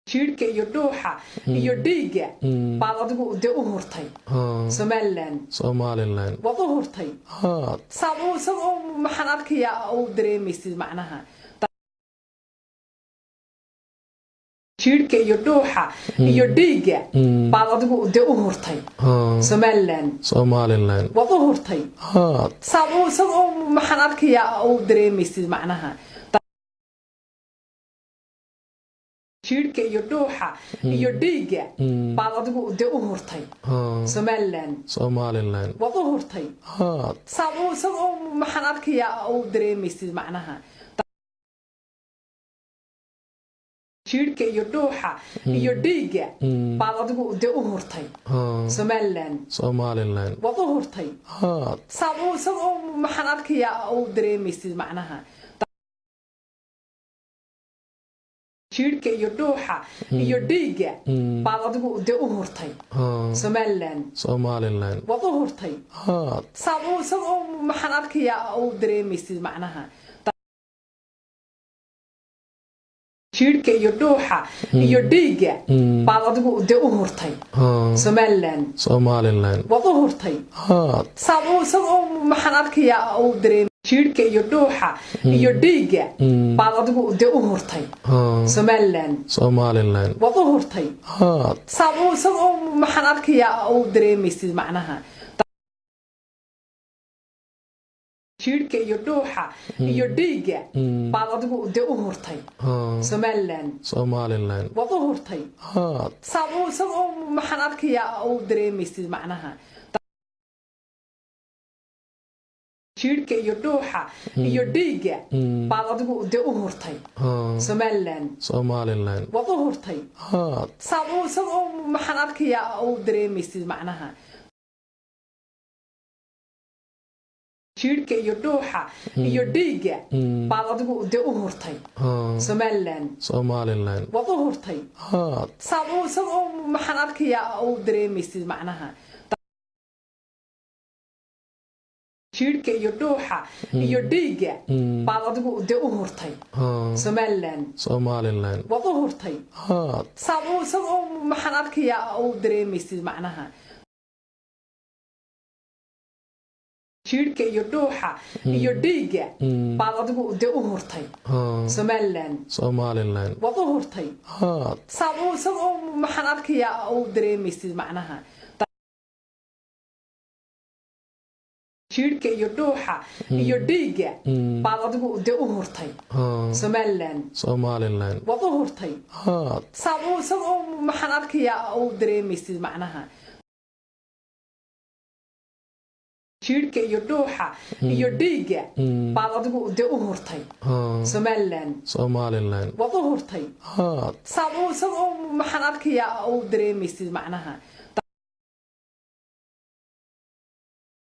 Jiirhka iyo dhuuxa iyo dhiigga baad adigu dee u hurtay Somalilan. Somalilan. Waad u hurtay. Saad u sad u maxaan arkayaa u dareemaysid macnaha jiirhka iyo dhuuxa iyo dhiigga baad adigu dee u hurtay Somalilan. Somalilan. Waad u hurtay. Saad u sad u maxaan arkayaa u dareemaysid macnaha jiirhka iyo dhuuxa iyo dhiigga baad adigu dee u hurtay Somalilan. Somalilan. Waad u hurtay. Saad u sad u maxaan arkayaa u dareemaysid macnaha jiirhka iyo dhuuxa iyo dhiigga baad adigu dee u hurtay Somalilan. Somalilan. Waad u hurtay. Saad u sad u maxaan arkayaa u dareemaysid macnaha jiirhka iyo dhuuxa iyo dhiigga baad adigu dee u hurtay Somalilan. Somalilan. Waad u hurtay. Saad u sad u maxaan arkayaa u dareemaysid macnaha jiirhka iyo dhuuxa iyo dhiigga baad adigu dee u hurtay Somalilan. Somalilan. Waad u hurtay. Saad u sad u maxaan arkayaa u dareem jiirhka iyo dhuuxa iyo dhiigga baad adigu dee u hurtay Somalilan. Somalilan. Waad u hurtay. Saad u sad u maxaan arkayaa u dareemaysid macnaha jiirhka iyo dhuuxa iyo dhiigga baad adigu dee u hurtay Somalilan. Somalilan. Waad u hurtay. Saad u sad u maxaan arkayaa u dareemaysid macnaha jiirhka iyo dhuuxa iyo dhiigga baad adigu dee u hurtay Somalilan. Somalilan. Waad u hurtay. Saad u sad u maxaan arkayaa u dareemaysid macnaha jiirhka iyo dhuuxa iyo dhiigga baad adigu dee u hurtay Somalilan. Somalilan. Waad u hurtay. Saad u sad u maxaan arkayaa u dareemaysid macnaha jiirhka iyo dhuuxa iyo dhiigga baad adigu dee u hurtay Somalilan. Somalilan. Waad u hurtay. Saad u sad u maxaan arkayaa u dareemaysid macnaha jiirhka iyo dhuuxa iyo dhiigga baad adigu dee u hurtay Somalilan. Somalilan. Waad u hurtay. Saad u sad u maxaan arkayaa u dareemaysid macnaha jiirhka iyo dhuuxa iyo dhiigga baad adigu dee u hurtay Somalilan. Somalilan. Waad u hurtay. Saad u sad u maxaan arkayaa u dareemaysid macnaha jiirhka iyo dhuuxa iyo dhiigga baad adigu dee u hurtay Somalilan. Somalilan. Waad u hurtay. Saad u sad u maxaan arkayaa u dareemaysid macnaha